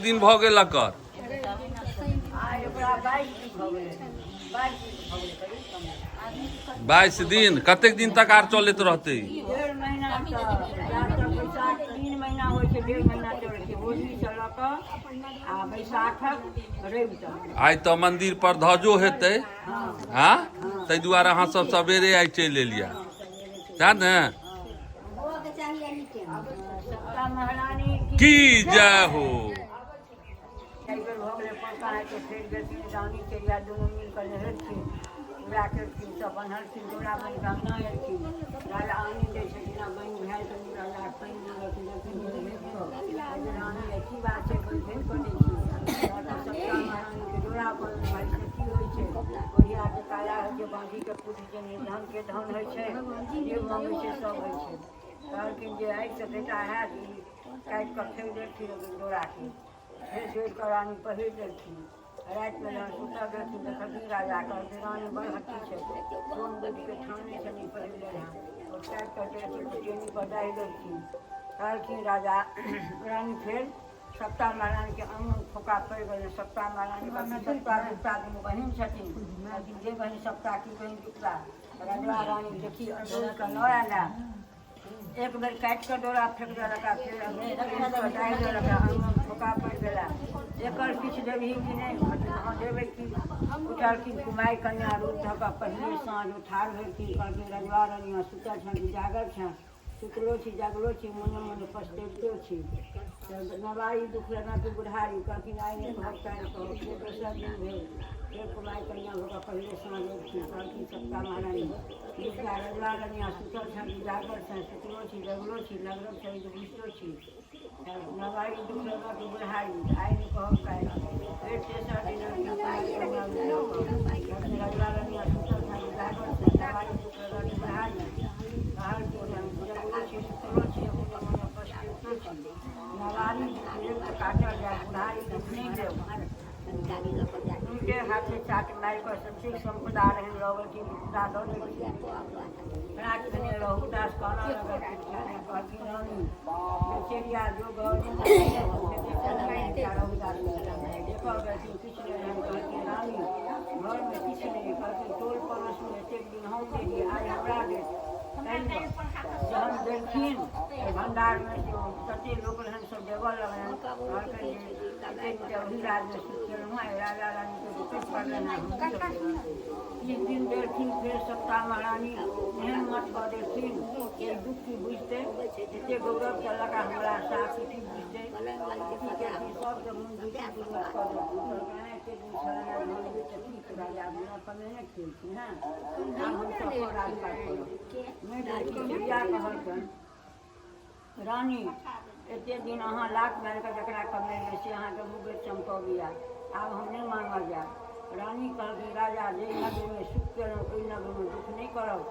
दिन भऽ गेल एकर? 22 दिन। कतेक दिन तक आर चलैत रहतै? आइ तऽ मंदिर पर ध्वजो हेतै। हँ, ताहि दुआरे अहाँ सब सवेरे आइ चलि एलियै, सएह ने? की जय हो। धनके धन होइ छै, जे मङ्गै छै सब होइ छै। कहलखिन जे एहिसँ बेटा हैत। ई काटि कऽ फेंक देलखिन डोराके। फेर जोड़ि कऽ रानी पहिर देलखिन। रातिमे जहन सुतऽ गेलखिन, देखलखिन राजा। कहलखिन, रानी बड़ हट्टी छै, सोन बुद्धिके ठानै छथिन, पहिर लेलहँ। ओ काटि कऽ देलखिन, टेमीपर डाहि देलखिन। कहलखिन राजा, रानी फेर सप्ता महारानीके अंग फोका पड़ि गेलनि। सप्ता महारानी कहलखिन, सप्ता गुप्ता दुनू बहिन छथिन। कहलखिन, जे बहिन सप्ता की बहिन गुप्ता, रजवा रानी देखी दौड़ कऽ लऽ आयल। एक बेर काटि कऽ डोरा फेंक देलक आ फेर डाहि देलक। अंग फोका पड़ि गेला। एकर किछु देबही कि नहि? कहलखिन, हँ, देबै की। उठलखिन कुमारि कन्या रूप धऽ कऽ, पहिले साँझ ठाढ़ भेलखिन। कहलखिन, रजवा रनिया, सुतल छँ कि जागल छँ? सुतलो छी, जागलो छी, मोने मोने पछतैबतो छी। तऽ नवारी दुख लगा कि बुढ़ारी? कहलखिन, आइ नहि कहब, काल्हि कहब। फेर दोसर दिन भेल। फेर कुमारि कन्या भऽ कऽ पहिले साँझ उठथिन। कहलखिन, सप्ता महारानी दुर्गा, रजवा रनिया, सुतल छँ कि जागल छँ? सुतलो छी, जगलो छी, लगलो छी, बुझितो छी। नवारी दुख लगा कि बुढ़ारी? आइ नहि कहब, काल्हि। फेर तेसर दिन उठथिन कुमारि कन्या भऽ कऽ। कहलखिन, रजवा रनिया, सुतल छँ कि जागल छँ? नवारी दुख लगा कि बुढ़ारी? जगलो छी, सुतलो छी, मोने मोने पछतैतो छी। नवारी दुख लेब तऽ काटल जाय, बुढ़ारी दुख नहि लेब। हुनके हाथे चाट मारि कऽ सत्य सम्पदा रहनि, लऽ गेलखिन, गुप्ता दऽ देलखिन। राति भेने रहुदास कानऽ लगलखिन। कहलखिन, रानी बेचेरिया जो रहुदास देखऽ गेलखिन, किछु नहि रहनि। कहलखिन, रानी, घरमे किछु नहि। कहलखिन, टोल पड़ोसमे एतेक दिन हम देलियै, आइ हमरा देत। जहन देलखिन तऽ भण्डारमे से ओ कते लोक रहनि, सब देबऽ लगलनि। कहलकै जे एतेक दिन ओहि राजमे सुख केलहुँ हँ, राजा रानीके दुःख पड़लनि हँ, हमहूँ सब किछु दिन देलखिन। फेर सप्ता महारानी एहन मत कऽ देलखिन जे दुःख की बुझतै, एते गौरव केलक आ हमरा साथ की बुझतै? की केलखिन, सबके मोन दुखी दुर्मत कऽ देलखिन। कहलकै, एते दिन छलनि तऽ की राजा कमेने खेलखिन हँ, आब हमसब अपन राजपाट करब नहि देलखिन। चिड़िया कहलकनि, रानी, एते दिन अहाँ लाख मारि कऽ जकरा कमेलियै से अहाँके मुँह चमकबैया, आब हम नहि मांगऽ जायब। रानी कहलखिन, राजा, जे नगरमे सुख केलहुँ, ओहि नगरमे दुःख नहि करब।